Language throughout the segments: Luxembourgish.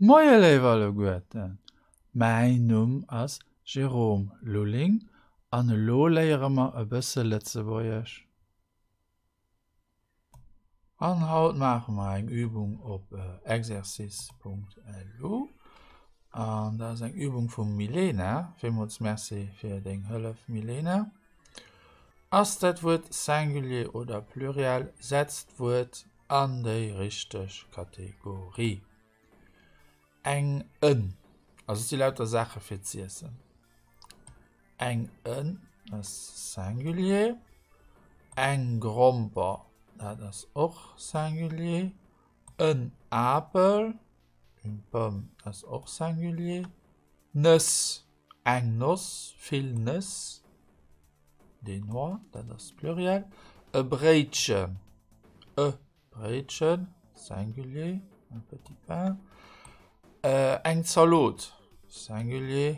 Moie léif alleguerten, mäin Numm ass Jérôme Lulling an elo léiere mer e bësse Lëtzebuergesch. An haut maache mer eng Übung op exercice.lu an dat ass eng Übung vum Milena. Villmools Merci fir deng Hëllef Milena. Ass dat Wuert Singulier oder Pluriel? Setz d'Wuert an déi richteg Kategorie. Eng Ënn, also et si lauter Saache fir z'iessen. Eng Ënn ass Singulier. Eng Gromper, dat ass och Singulier. En Apel, une pomme, ass och Singulier. Nëss, eng Noss, vill Nëss. Des noix, dat ass Pluriel. E Bréitchen, e Bréitchen, Singulier, un petit pain. Eng Zalot, Singulier.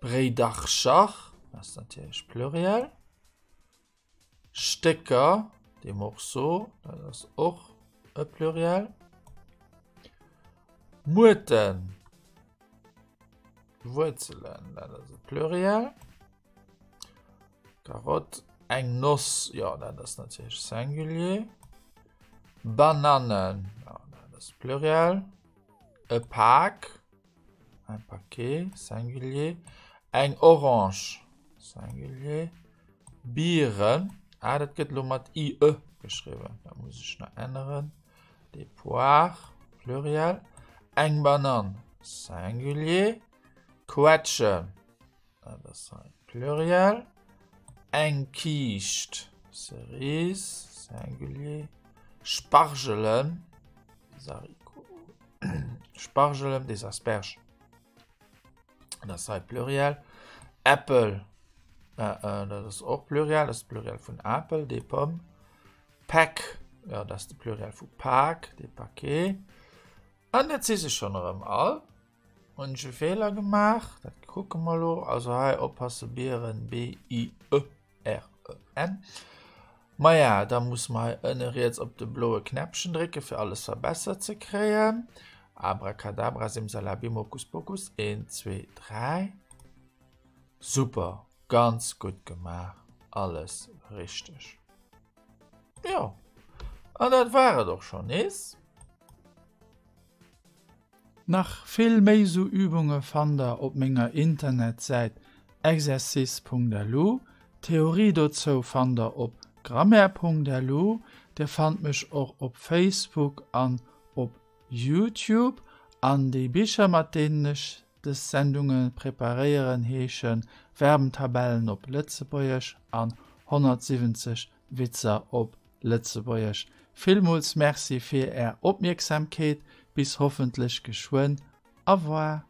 Bréidercher, dat ass natierlech Pluriel. Stécker, des morceaux, dat ass och e Pluriel. Muerten, Wuerzelen, dat ass e Pluriel. Karott, eng Noss, jo dat ass natierlech Singulier. Banannen, jo dat ass Pluriel. E Pak, un paquet, Singulier. Eng Orange, Singulier. Bieren, ah dat gëtt elo mat ie geschriwwen, dat muss ech nach änneren. Des poires, Pluriel. Eng Banann, Singulier. Quetschen, Dat ass hei Pluriel. Eng Kiischt, Cerise, Singulier. Spargelen, des haricots. Spargelen, des asperges. Dat ass hei Pluriel. Äppel, dat ass och Pluriel, dat ass de Pluriel vun Apel, des pommes. Päck, jo, dat ass de Pluriel vu Pak, des paquets. An dat si se schonn erëm all. Hunn ech e Feeler gemaach? Dat kucke mer elo. Also hei oppasse, Bieren, B-I-E-R-E-N. Maja, da musse mer hei ënne riets op de bloe Knäppchen drécke fir alles verbessert ze kréien. Abracadabra, simsalabim, hokuspokus, 1, 2, 3. Super, ganz gutt gemaach, alles richteg. Jo, an dat war et och schonn nees. Nach vill méi sou Übunge fannt der op menger Internetsäit exercice.lu. D'Theorie dozou fannt der op grammaire.lu. Dir fannt mech och op Facebook an op Youtube. An déi Bicher mat deenen ech dës Sendunge preparéieren heeschen Verbentabellen op Lëtzebuergesch an 170 Witzer op Lëtzebuergesch. Villmools Merci fir Är Opmierksamkeet, bis hoffentlech geschwënn. Au revoir.